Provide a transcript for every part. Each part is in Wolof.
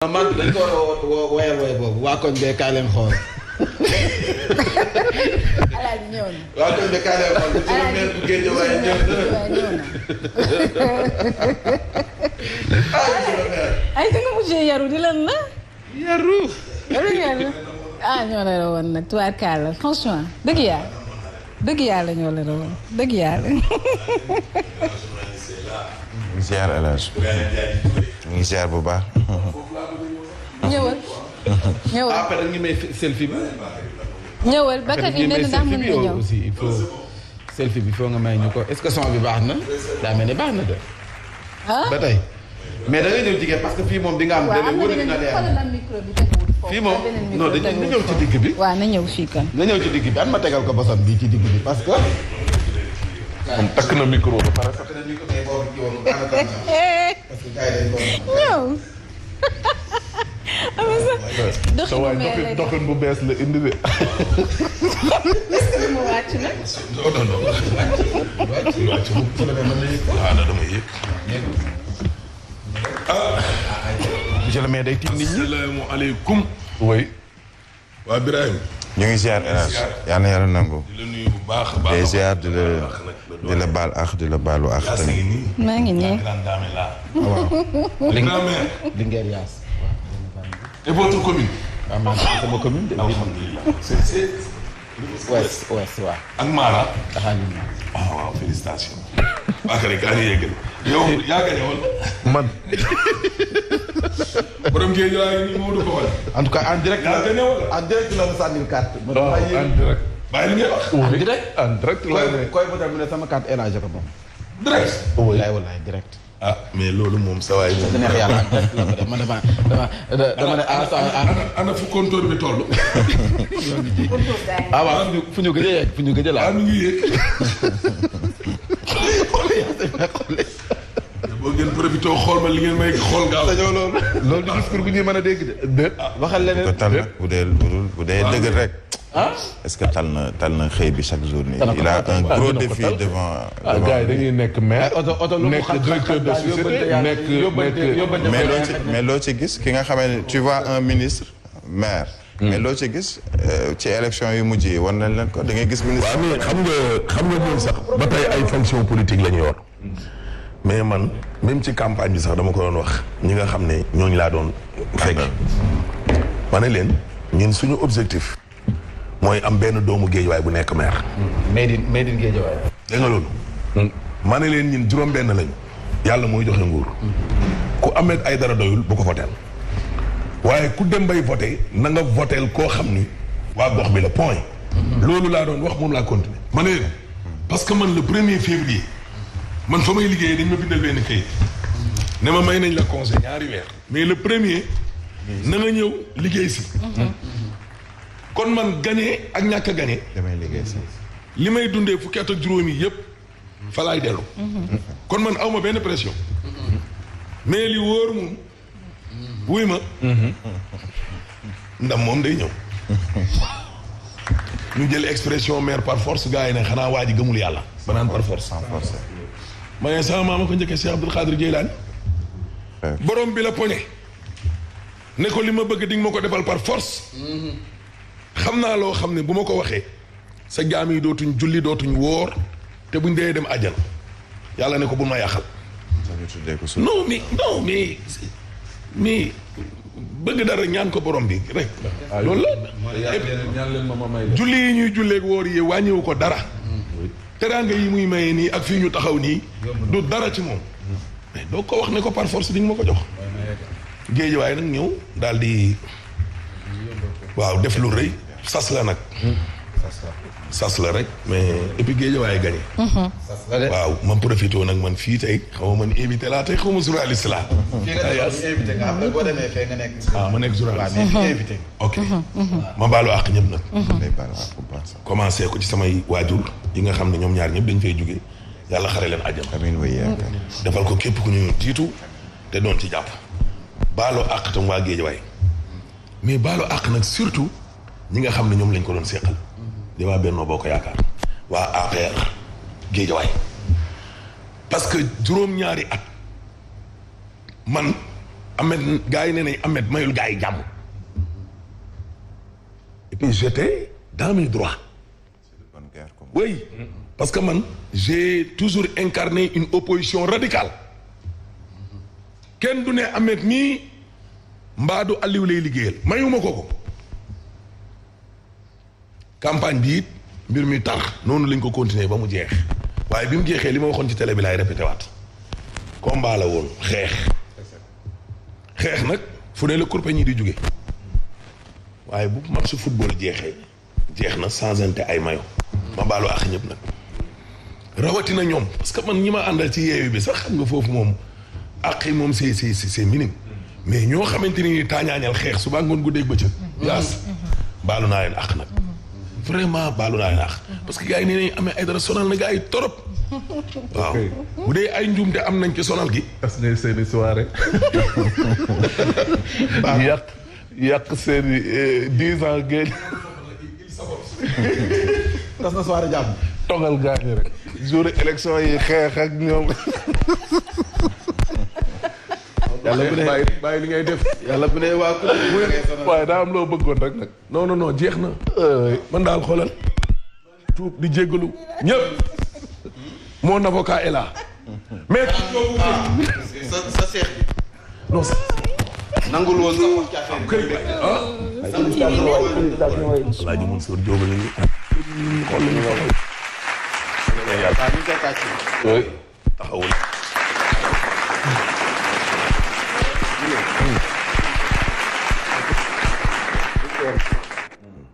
man dañ ko woyal woy boobu waa koñ bee kaay leen xool. Alaaji ñëw na. waa koñ bee kaay leen xool. Alaaji bu géej waaye ñëw na. ay da nga mujjee yaru di lan la. yaru. ah ñoo la woon nag tubaarkàlla franchement dëgg yàlla ñoo la woon dëgg yàlla. ziar El Hadj ñu ngi ziar bu baax. ñëwal. après ngi may selfie bi. ñëwal bakkan yi ne ndax mën na ñëw aussi il faut selfie bi foo nga may ñu ko est-ce que son bi baax na daa mel ni baax na de. ah ba tey mais da ngay ñëw jigéen parce que fii moom di nga am. waaw am wala dina leer fii moom non dañu ñëw ci digg bi. waaw na ñëw fii kan. na ñëw ci digg bi an ma tegal ko bosam bii ci digg bi parce que. moom takk na micro ba pare. takk na micro mais boobu ci woon daanaka parce que gars yi dañ ko ñëw. sa waay doxin bu bees la indi de. mu wàcc na. non wàcc waaw dama yëg. monsieur le maire day tiit nit ñi. asalaamaaleykum. oui. waa Birahim. ñu ngi ziar El Hadj. yal na yàlla nangu. di la nuyu bu baax a baax. di ziar di la baal ak di la baalu ak tamit. maa ngi nii. waaw. Linguère Yaas. et votre commune. waaw man sama commune de. alhamdulilah. c'est ouest waaw. ak Mara. alhamdulilah. ah waaw félicitations. waa kër yi kaa ñu yeggal. yow yaa gañe woon. man. borom géej waaye nii Maodo ko wala. en tout cas en direct. yaa gañe wala. en direct la mu sànnil carte. en direct. bàyyi li ngay wax. en direct. en direct la ne. koy mu ne sama carte élage ko moom. direct. wallaay direct. ah mais loolu moom sa waay moom. da neex yàlla en direct la ko def man dama ne ana fu compteur bi toll. ah waaw fu ñu gëj a laal. mi ngi yéeg. boo ngeen profité xool ma li ngeen may xool gaaw. dañoo loolu di discours bu ñuy mën a dégg de. waxal leneen ko tal nag bu dee dëgg rek. est-ce que tal na xëy bi chaque jour nii. il a un gros défi devant. gars yi dañuy nekk maire. lu nekk directeur de société nekk. mais loo ci gis ki nga xamee ne tu vois un ministre maire. mais loo ci gis ci élection yu mujj yi war nañ leen ko da ngay gis ministre. waaw mais xam nga ñun sax ba tey ay fonction politique la ñu yor mais man même ci campagne bi sax dama ko doon wax ñi nga xam ne ñooñu laa doon fekk ma ne leen ñun suñu objectif mooy am benn doomu Géejawaay bu nekk maire. made in Géejawaay. dégg nga loolu. ma ne leen ñun juróom-benn lañu. yàlla mooy joxe nguur. ku Ahmed Aidara doyul bu ko voteel waaye ku dem bay voté na nga voteel koo xam ni waa gox bi la point. loolu laa doon wax moom laa continuer. ma ne parce que man le 1er février man fa may liggéeyee dañ ma bindal benn kayit ne ma may nañ la conseil ñaari weer. mais le 1er na nga ñëw liggéey si. kon man gagné ak ñàkk a gagné. damay liggéey si. li may dundee fukki at ak juróomi yëpp fa laay dellu. kon man awma benn pression. mais li wóor moom wuy ma. ndam moom day ñëw. ñu jël expression maire par force gars yi ne xanaa waa ji gëmul yàlla. ba naan par force. sans force. ma ne sama maama ko njëkkee Cheikh Abdoul Khadir Jeylaani. borom bi la poñe. ne ko li ma bëgg di nga ma ko defal par force. xam naa loo xam ne bu ma ko waxee. sa jaam yi dootuñ julli dootuñ wóor te buñ dee dem àjjana yàlla ne ko bul ma yàqal. non mais bëgg dara ñaan ko borom bi rek. loolu la. ñaan leen ma may julli yi ñuy julleeg wóor yi wàññiwu ko dara. teraanga yi muy maye nii ak fii ñu taxaw nii. du dara ci moom. mais doo ko wax ne ko par force di nga ma ko jox. géej waaye nag ñëw daal di. waaw def lu rëy sas la nag. sas la rek mais et puis géej waaye gagné. waaw man profité nag man fii tey xaw ma man invité laa tey xaw ma journaliste laa. fii nga invité nga xam ne boo demee fee nga nekk. ma nekk journaliste. mais fii invité. ok ma baalu àq ñëpp nag. day baal wax bu baax sax. commencé ko ci samay waajur yi nga xam ne ñoom ñaar ñëpp dañ fay jógee yàlla xare leen àjjana. amiin way yaakaar. defal ko képp ku ñu tiitu te doon ci jàpp. baalu àq tam waa Géejawaay mais baalu àq nag surtout ñi nga xam ne ñoom lañ ko doon seqal. di waa Benno Bokk Yaakaar. waa APR Géejawaay parce que juróom-ñaari at man Ahmed gars yi nee nañ Ahmed mayul gars yi jàmm. et puis j'étais dans mes droits. oui parce que man j'ai toujours incarné une opposition radicale. kenn du ne Ahmed mii mbaadu Aliou lay liggéeyal mayuma ko. campagne bi it mbir mi tar noonu lañ ko continuer ba mu jeex waaye bi mu jeexee li ma waxoon ci télé bi laay répété waat combat la woon xeex nag fu ne la kurpe ñi di jóge waaye bu match football jeexee jeex na changante ay mayo ma baalu àq ñëpp nag rawatina ñoom parce que man ñi ma àndal ci yeewu bi sax xam nga foofu moom àq yi moom c'est minime mais ñoo xamante ni taañaañal xeex suba ngoon guddeeg bëccëg yaas baalu naa leen àq nag vraiment baalu naa leen àq parce que gars yi nee nañ Ahmed Aidara sonal na gars yi torop waaw bu dee ay njuumte am nañ ci sonal gi tas na seeni soirée yàq seeni 10 ans géej tas na soirée jàmm togal gars yi rek jour élection yi xeex ak ñoom yàlla bu ne bàyyi li ngay def yàlla bu ne waa waaye daa am loo bëggoon rek nag non jeex na man daal xoolal tuub di jéggalu ñëpp mon avocat est là mais sa seex bi non sa nangul woon sax wax ci affaire kay Alaaji Mansour Diop la ñu xool la ñu oui taxawul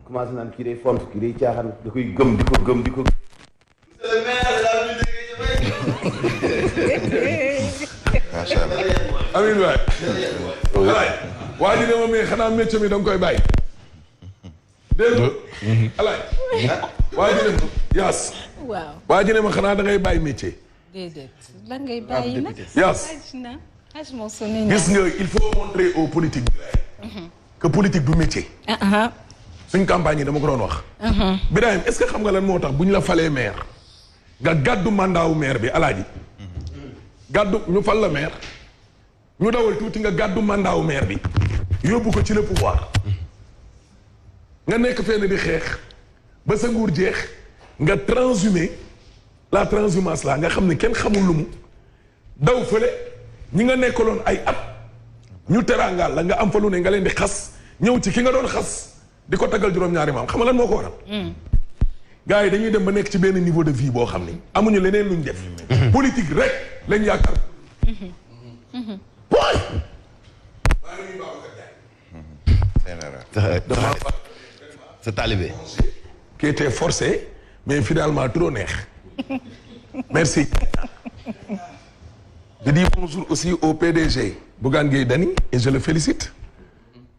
commencé naan kii day font kii day caaxaan da koy gëm di ko macha allah. amiin waay. alaay waa ji ne ma mais xanaa métier mi da nga koy bàyyi. dégg nga. alaay. waa ji ne ma yaas. waaw. waa ji ne ma xanaa da ngay bàyyi métier. déedéet lan ngay bàyyi nag. yaas. gis nga il faut montrer aux politiques. que politique du métier. suñ campagne yi dama ko doon wax. Birahim est-ce que xam nga lan moo tax bu ñu la falee maire. nga gàddu mandat wu maire bi alaaji. gàddu ñu fal la maire. ñu dawal tuuti nga gàddu mandat wu maire bi. yóbbu ko ci le pouvoir. nga nekk fenn di xeex. ba sa nguur jeex. nga transhumer la transhumance la nga xam ne kenn xamul lu mu. daw fële ñi nga nekkaloon ay at. ñu teraangaal la nga am fa lu ne nga leen di xas. ñëw ci ki nga doon xas. di ko taggal juróom-ñaari maam xam nga lan moo ko waral. gars yi dañuy dem ba nekk ci benn niveau de vie boo xam ni amuñu leneen luñ def. politique rek lañ yaakaar. booy. sa talibé. qui était forcé mais finalement trop neex. merci. je dis bonjour aussi au PDG Bougane Gueye Dany et je le félicite.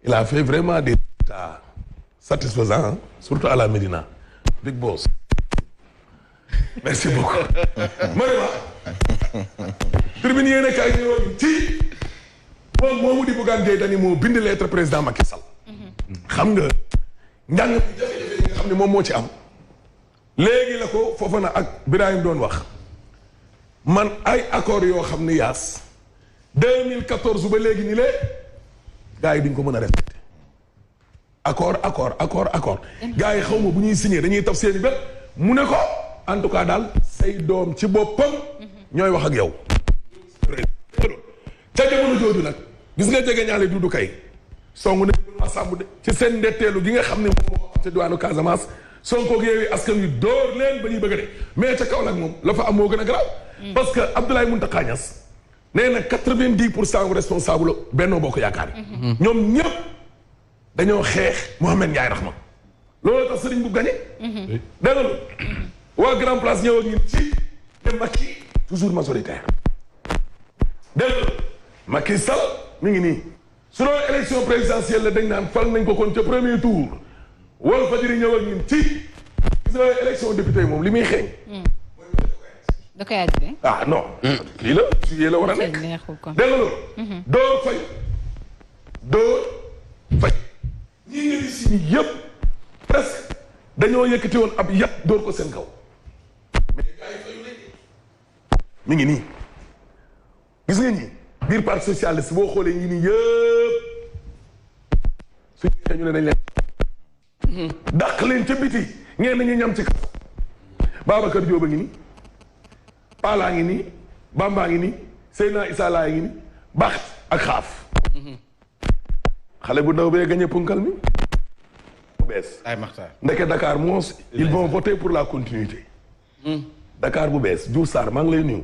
il a fait vraiment des résultats satisfaisants surtout à la Médina. Big boss. merci beaucoup. Marema. tribune yéen a kaay ñëwoon ci moom moomu di Bougane Gueye Dany moo bind lettre président Macky Sall. xam nga njàng jafe-jafe yi nga xam ne moom moo ci am. léegi la ko foofa na ak Birahim doon wax man ay accords yoo xam ni yaas 2014 ba léegi ni lee gars yi duñ ko mën a respecté. accord gars yi xaw ma bu ñuy signé dañuy taf seeni bët mu ne ko en tout cas daal say doom ci boppam ñooy wax ak yow. ca jamono jooju nag gis nga jege ñaale Dudu Kay songu ne assemblée ci seen ndetteelu gi nga xam ne moom moo am ca diwaanu Casamance Sonko ak Yewwi Askan Wi dóor leen ba ñuy bëgg a dee mais ca Kaolack moom la fa am moo gën a garaaw. parce que Abdoulaye Mountakha Niasse nee na 90% responsable Benno Bokk Yaakaar yi. ñoom ñëpp dañoo xeex Mohamed Ndiaye Rahma loolu tax sëriñ bu gañe. dégg nga waa Grand Place ñëw ak ñun ci te Macky toujours majoritaire. dégg nga Macky Sall mi ngi nii su doon élection présidentielle la dañ naan fal nañ ko kon ca premier tour wala Fadjri ñëw ak ñun ci gis nga élection député moom li muy xeeñ. da koy àjjee. ah non. lii la juillet la war a nekk. dégg nga loolu. doo fay. ñii nga di si nii yëpp presque dañoo yëkkati woon ab yàpp door ko seen kaw. mais gars yi fayu léegi. mi ngi nii gis nga ñi bi biir parti socialiste boo xoolee ñi nii yëpp suñu ñu ne dañ leen dàq leen ca biti ñeen nañu ñam ci kaw Babacar Diop a ngi nii Pala ngi nii Bamba ngi nii Seyna Issa Laye ngi nii Baxt ak Xaaf xale bu ndaw bee gagné punkal mi bu bees ay maxtaar ndeke Dakar moos ils vont voter pour la continuité Dakar bu bees Diouf Sarr maa ngi lay nuyu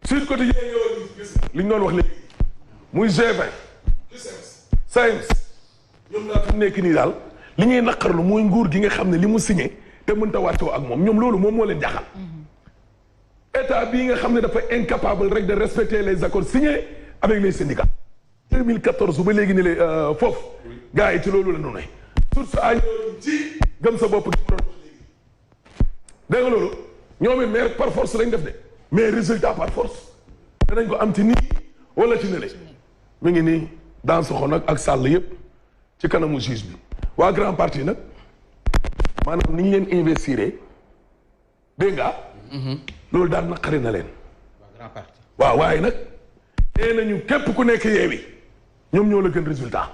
Sud Quotidien yow li ñu doon wax léegi muy G20 SAEMS ñoom daal fi mu nekk nii daal li ñuy naqarlu mooy nguur gi nga xam ne li mu signé te mënta wàccoo ak moom ñoom loolu moom moo leen jaxal état bii nga xam ne dafa incapable rek de respecter les accords signés avec les syndicats 2014 ba léegi ni le foofu gars yi ci loolu la ñu ne source a ñëw ci gëm sa bopp gi mu doon wax léegi dégg nga loolu ñoom it mais par force lañ def de mais résultat par force danañ ko am ci nii wala ci nele mi ngi nii dans soxo nag ak sàll yëpp ci kanamu juge bi waa grand parti nag maanaam ni ñu leen investiré dégg nga loolu daal naqari na leen waaw waaye nag nee nañu képp ku nekk yeewi ñoom ñoo la gën résultat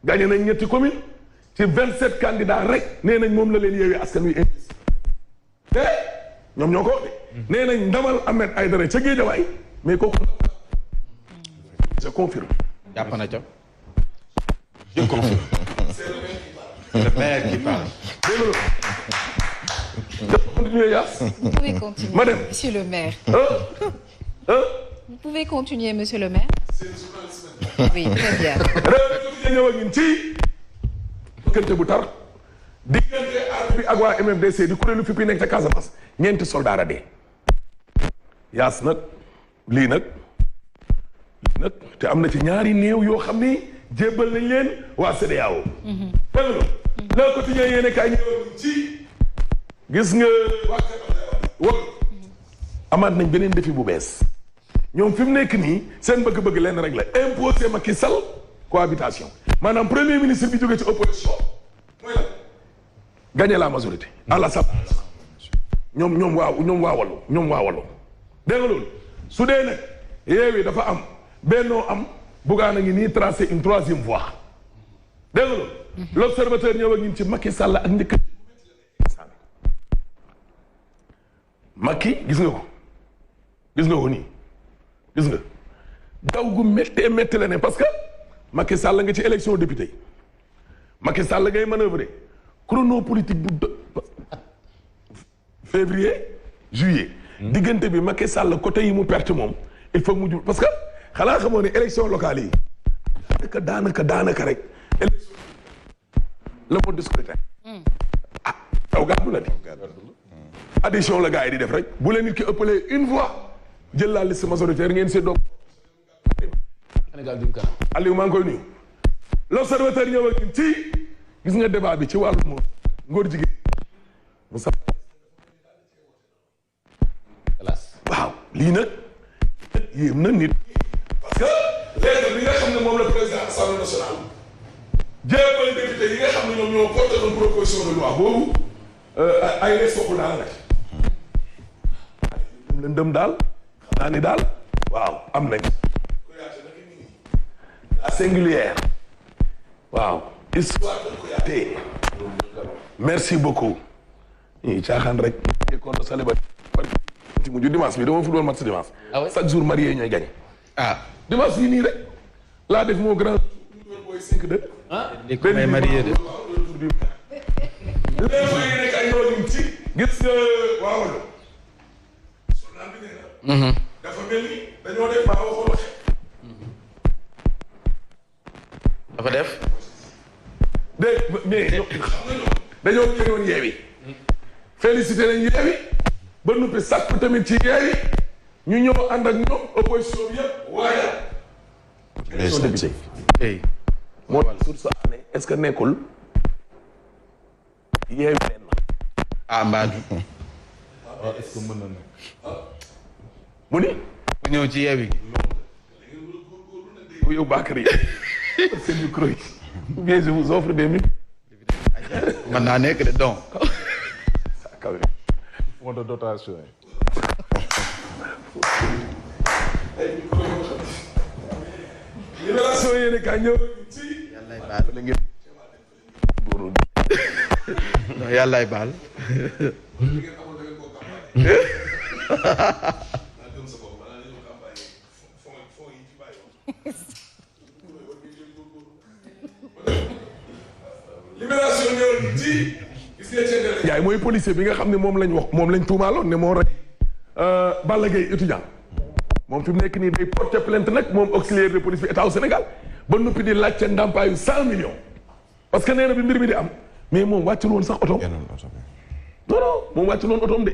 gagné nañ ñetti commune ci 27 candidats rek nee nañ moom la leen yeewi askan wi investi te ñoom ñoo ko wax de nee nañ ndamal Ahmed Aidara ca Guédiawaye mais kooku je confirme jàpp na ca je confirme le maire qui parle continuer Yaas Vous pouvez continuer, Madame. monsieur le maire. Vous pouvez continuer, monsieur le maire. Oui, très bien. Revue ñëw ak ñun ci diggante bu tar diggante armée bi ak waa MFDC di kuréelu fi nekk ca Casamance ñeenti soldat a dee Yaas nag lii nag te am na ci ñaari néew yoo xam ni jébbal nañ leen waa CEDEAO dégg nga le quotidien yéene kaay ñëw ak ñun ci gis nga waa amaat nañ beneen défi bu bees ñoom fi mu nekk nii seen bëgg-bëgg leen rek la imposer Macky Sall cohabitation maanaam premier ministre bi jógee ci opposition mooy la gagner la majorité à l'Assemblée ñoom waa Wallu dégg nga loolu su dee nag Yewwi dafa am Bennoo am Bougane a ngi nii tracer une troisième voie dégg nga loolu l'observateur ñëw ak ñun ci Macky Sall ak njëkk Macky gis nga ko nii gis nga daw gu méttee la ne parce que Macky Sall nga ci élection député yi Macky Sall ngay manœuvrer chrono politique bu février juillet diggante bi Macky Sall côté yi mu perte moom il faut mu jub parce que xanaa xamoo ne élection locale yi daanaka rek élection le mode de scrutin taw gàddu la di addition la gars yi di def rek bu leen nit ki ëppalee une voix jël la liste majoritaire ngeen seddoo Sénégal jëm kanam Aliou maa ngi koy nuyu l'observateur ñëw ak ñun ci gis nga débat bi ci wàllu moom ngóor jigéen Moussa waaw lii nag yéem na nit parce que léegi li nga xam ne moom la président assemblée nationale jébbal député yi nga xam ne ñoom ñoo porté une proposition de loi boobu ay les soxla daal la ci lëndëm daal xam naa ni daal waaw am nañ la singulière waaw histoire de Kouyaté merci beaucoup ñii caaxaan rek contre célébrité ci mujj dimanche bi dama football match dimanche chaque jour marié ñooy gagné dimanche yi nii rek laa def moo grand booy 5-2 li ko may marié de léegi mooy nekk ay yoon ci gis nga waaw journal bi nee na dafa mel ni dañoo def maa waxoon waxe dafa def mais xam nga ñoom dañoo tegoon Yewwi félicité nañ Yewwi ba noppi sàkku tamit ci Yewwi ñu ñëw ànd ak ñoom opposition bi yëpp waaye élection député moo source ne est-ce que nekkul Yewwi leen Mbadou est-ce que mën na ne mu ni ku ñëw ci Yewwi bu yow Bakary seen micro yi ou bien je vous offre des minutes mën naa nekk de donc fond de dotation libération yéene kaay ñëw ci. yàllaay baal. libération ñëw ci. Ndiaye mooy policier bi nga xam ne moom lañ wax moom lañ tuumaaloon ne moo rey Balla Gaye étudiant moom fi mu nekk nii day porter plainte nag moom auxiliaire de police bi état au Sénégal ba noppi di laajte ndàmpaayu 100 millions parce que nee na bi mbir mi di am mais moom wàccul woon sax oto. non moom wàccul woon otoom de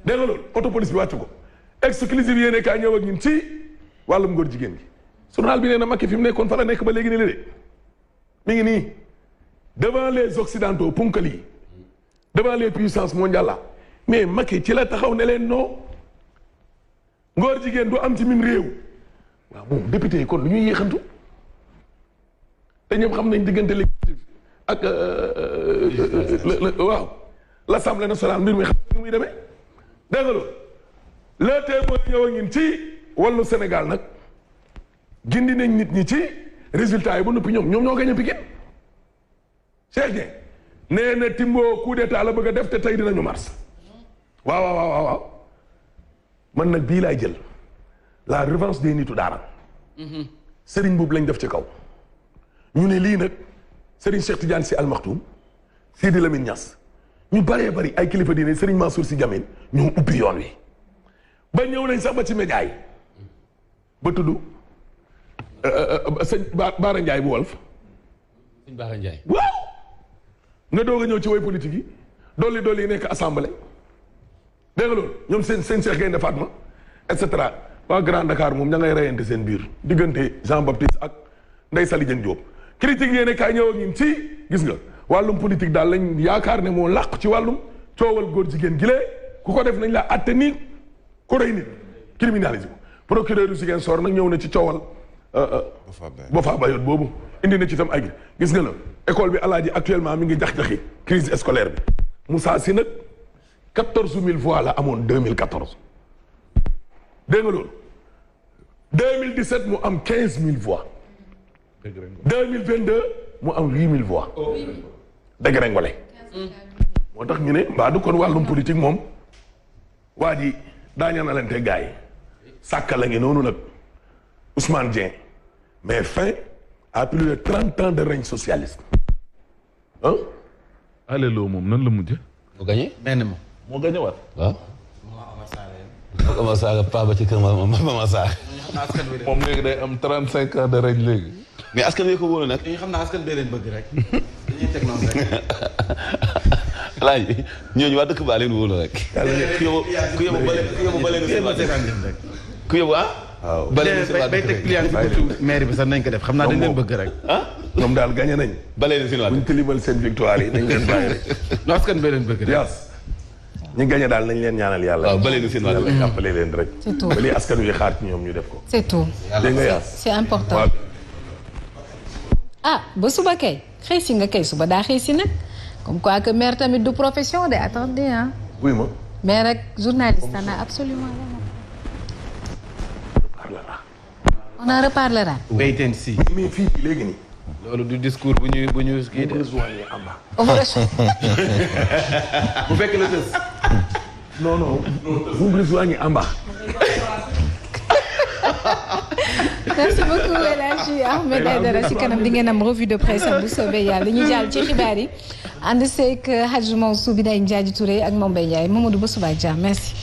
dégg nga loolu oto police bi wàccu ko exclusive yéene kaa ñëw ak ñun ci wàllum góor jigéen gi journal bi nee na Macky fi mu nekkoon fa la nekk ba léegi nii la de mi ngi nii devant les occidentaux punkal yi devant les puissances mondiales là mais Macky ci la taxaw ne leen non ngóor jigéen du am ci mim réew waaw moom député yi kon du ñuy yéexantu te ñëpp xam nañ diggante législatif ak waaw l'Assemblée nationale mbir mi xam ni muy demee dégg nga loolu le témoin ñëw a ngin ci wàllu Sénégal nag gindi nañ nit ñi ci résultat yi ba noppi ñoom ñoo gañ a Pikine Cheikh Dieng nee na Timbo coup d'état la bëgg a def te tey dinañu mars waaw man nag bii laay jël la revanche des nitu daara Serigne boobu lañ def ci kaw ñu ne lii nag Serigne Cheikh Tidiane Sy Al Maktoum Sidi Lamine Niass ñu bëree bëri ay kilifa diine Serigne Mansour Sy Djamil ñoo ubbi yoon wi ba ñëw nañ sax ba ci média yi ba tudd sëñ Baara Ndiaye bu Wolf sëñ Baara Ndiaye waaw nga doog a ñëw ci way politique yi dolli yi nekk assemblée dégg nga loolu ñoom seen Cheikh Gaynde Fatma et cetera waa Grand Dakar moom ña ngay reyante seen biir diggante Jean Baptiste ak Ndeye Saly Dieng Diop critique yéene kaay ñëw ak ñun ci gis nga wàllum politique daal lañ yaakaar ne moo làq ci wàllum coowal góor jigéen gilee ku ko def nañ la atte nii ku rey nit criminalisé ko procureur yu Ziguinchor nag ñëw na ci coowal Bofa Bayotte boobu indi na ci tam ay gis nga la école bi alaaji actuellement mi ngi jax-jaxi crise scolaire bi Moussa Sy nag 14000 voix la amoon 2014 dégg nga loolu 2017 mu am 15000 voix 2022 mu am 8000 voix dëgg rek ngole moo tax ñu ne mbaa du kon wàllum politique moom waa ji daañu analante gars yi sàkka la ngi noonu nag Ousmane Dieng mais fin à plus de 30 ans de règne socialiste ah. alelo moom nan la mujjee. mu gagné benn ma. moo gagné waat. waaw. moo Omar Sarr Paa ba ci kër Mame Sarr. moom léegi day am 35 ans de règne léegi. mais askan wi ko wóolu nag. xam naa askan bee leen bëgg rek. dañuy teg noonu rek. laaj ñooñu waa dëkk baa leen wóolu rek. ku yóbbu ku yóbbu ah. waaw bay teg pliant ci maire bi sax nañ ko def xam naa dañ leen bëgg rek. ah ñoom daal gagné nañ. balee seen waat buñ tilimal seen victoire yi nañ leen bàyyi rek. no askan bee leen bëgg rek. yaas ñu gagné daal nañ leen ñaanal yàlla. waaw balee seen waat yàlla jàppale leen rek. c'est tout ba li askan wi xaar ci ñoom ñu def ko. c'est tout. dégg nga yaas c'est important. ah ba suba kay xëy si nga kay suba daa xëy si nag comme quoi que maire tamit du profession de attendez ah. oui ma. mais rek journaliste ana absolument rien. on en reparlera. wait and see. mais fii léegi nii. loolu du discours bu ñu kii de. bu fekk la tës. non vous rejoignez en bas. merci beaucoup El Hadji Ahmed Aidara ci kanam di ngeen am revue de presse bu soobee yàlla ñu jàll ci xibaar yi ànd seeg Hadji Mansour bi day Ndiaye Touré ak Mame Mbaye Mamadou ba suba ak jàmm merci.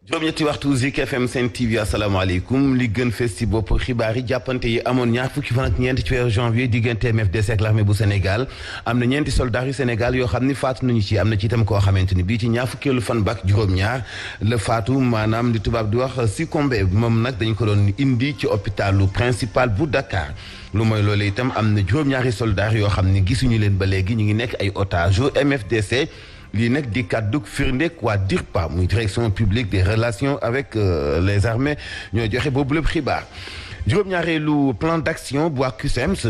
juróom-ñetti waxtu Zik FM Sen TV asalaamaaleykum li gën fees ci bopp xibaar yi jàppante yi amoon ñaar fukki fan ak ñeent ci weeru janvier diggante MFDC ak l'armée bu Sénégal am na ñeenti soldats yu Sénégal yoo xam ni faatu nañu ci am na ci itam koo xamante ni bii ci ñaar fukkeelu fan bak juróom-ñaar la faatu maanaam li tubaab di wax succombé moom nag dañu ko doon indi ci hôpitalu principal bu Dakar lu mooy loolu itam am na juróom-ñaari soldats yoo xam ni gisuñu leen ba léegi ñu ngi nekk ay otages yu MFDC lii nag di kàddug firndeek waa DIRPA muy direction publique des relations avec les armées ñoo joxe boobu lépp xibaar. juróom-ñaareelu plan d'action bu waa CUSEMS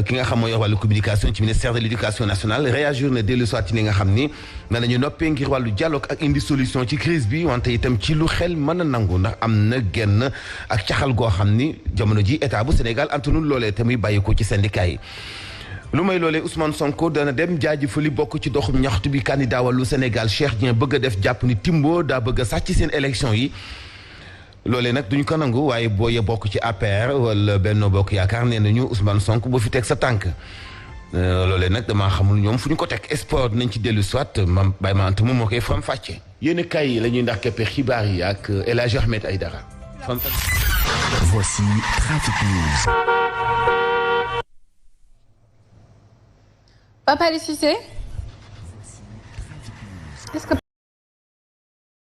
ki nga xam mooy wàllu communication ci ministère de l'éducation nationale réagir na dellu soit ci li nga xam ni na nañu noppee ngir wàllu dialogue ak indi solution ci crise bi wante itam ci lu xel mën a nangu ndax am na genn ak caxal goo xam ni jamono ji état bu Sénégal antunul loolee te muy bàyyi ko ci syndicat yi. lu may loolee Ousmane Sonko dana dem jaajëfali bokk ci doxum ñaxtu bi candidat wàllu Sénégal Cheikh Dieng bëgg a def jàpp ni Timbo daa bëgg a sàcc seen élection yi. loolee nag duñu ko nangu waaye boo ye bokk ci APR wala Benno Bokk Yaakaar nee nañu Ousmane Sonko boo fi teg sa tànk loolee nag damaa xamul ñoom fu ñu ko teg sport nañ ci dellu soit mam Baye Mante moom moo koy faram fàcce yéen kay yi la ñuy ndax keppe xibaar yi ak El Hadj Ahmed Aidara. Voici Trafic News. Papa Ali Cissé. Est-ce que